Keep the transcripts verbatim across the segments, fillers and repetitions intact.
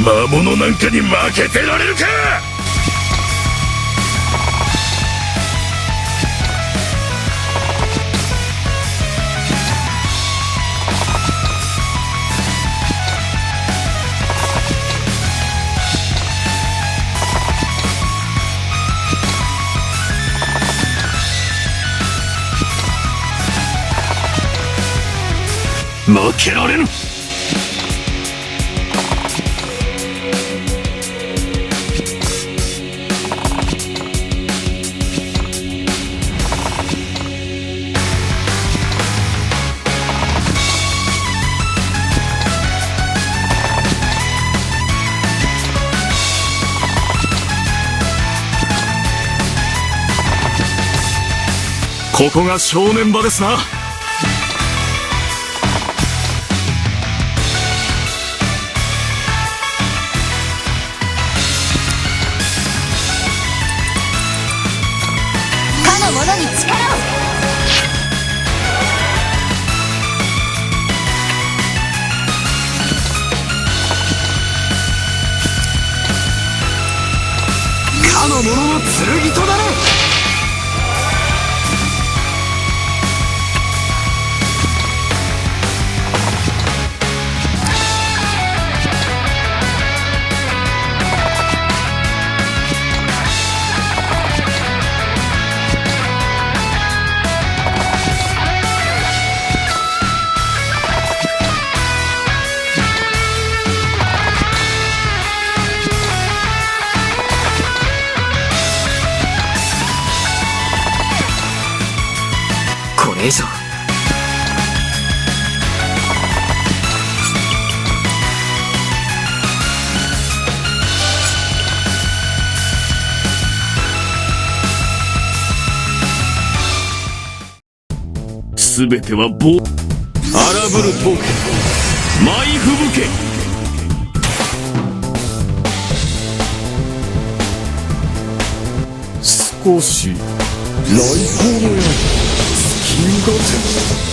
魔物なんかに負けてられるか！負けられん！ ここが正念場ですな。 かの者に力を！かの者の！ 剣となれ！ これ以上。 すべては暴…荒ぶるトーク、舞い吹雪け！少し、雷光のように突き動かせ。 「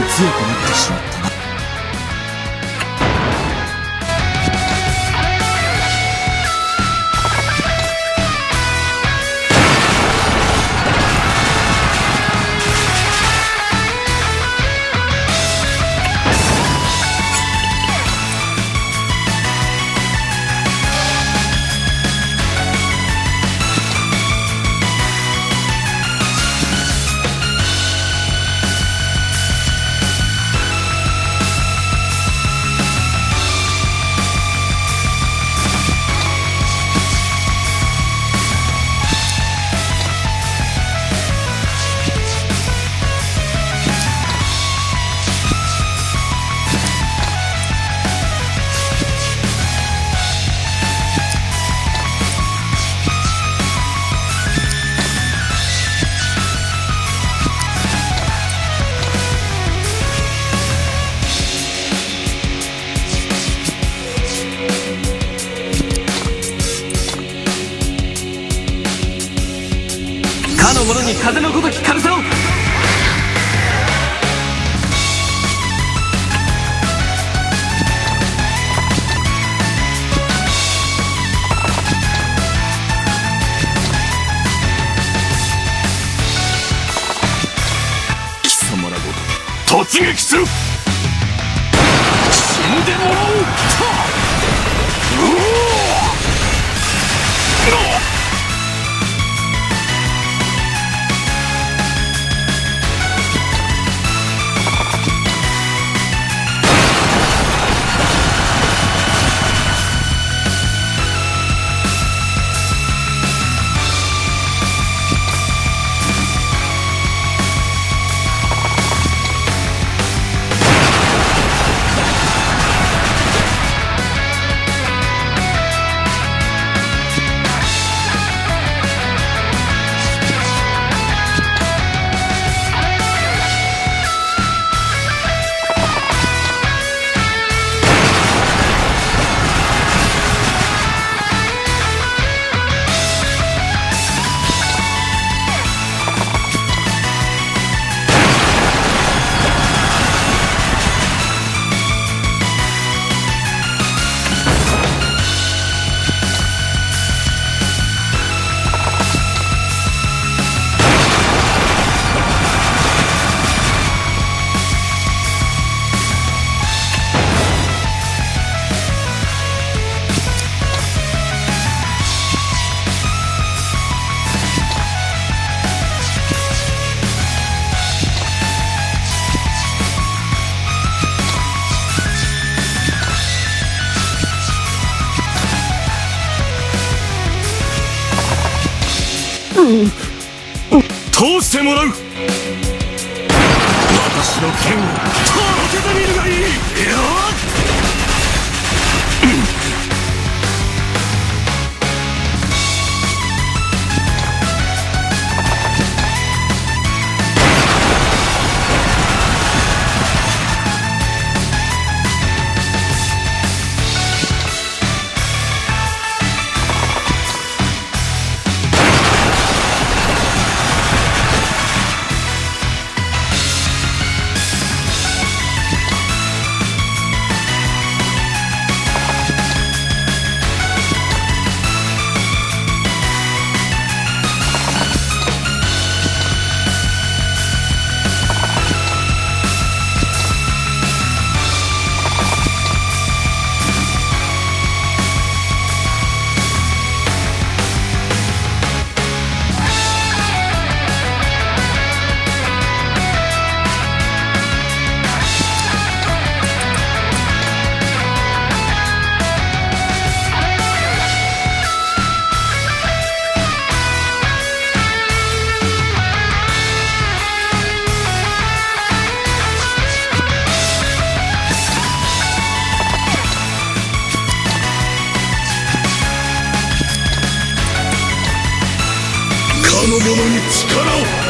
強くなってしまったな。かの者に風のごとき軽さを。貴様らごとき突撃する。死んでもらおう。通してもらう。私の剣を届けてみるがいい。かの者に力を。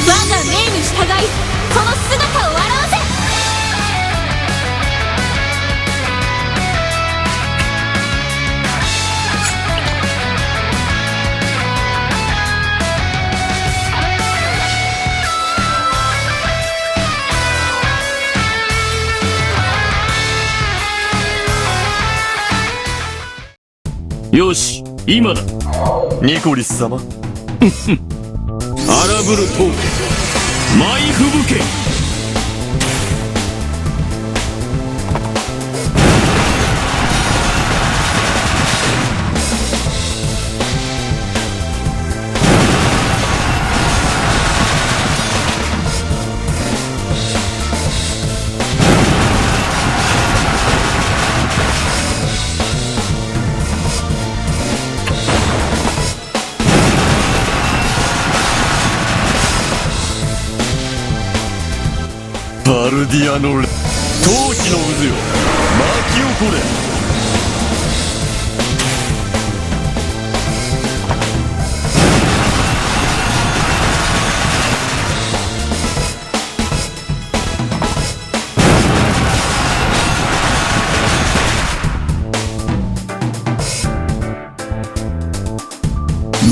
我が命に従い、その姿を現せ。よし、今だ。ニコリス様。荒ぶる刀剑、マイフブケ。バルディアのれ、陶器の渦よ、巻き起これ。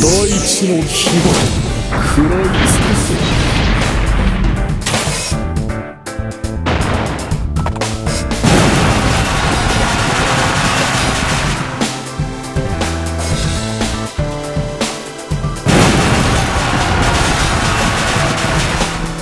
大地の牙、食らいつく。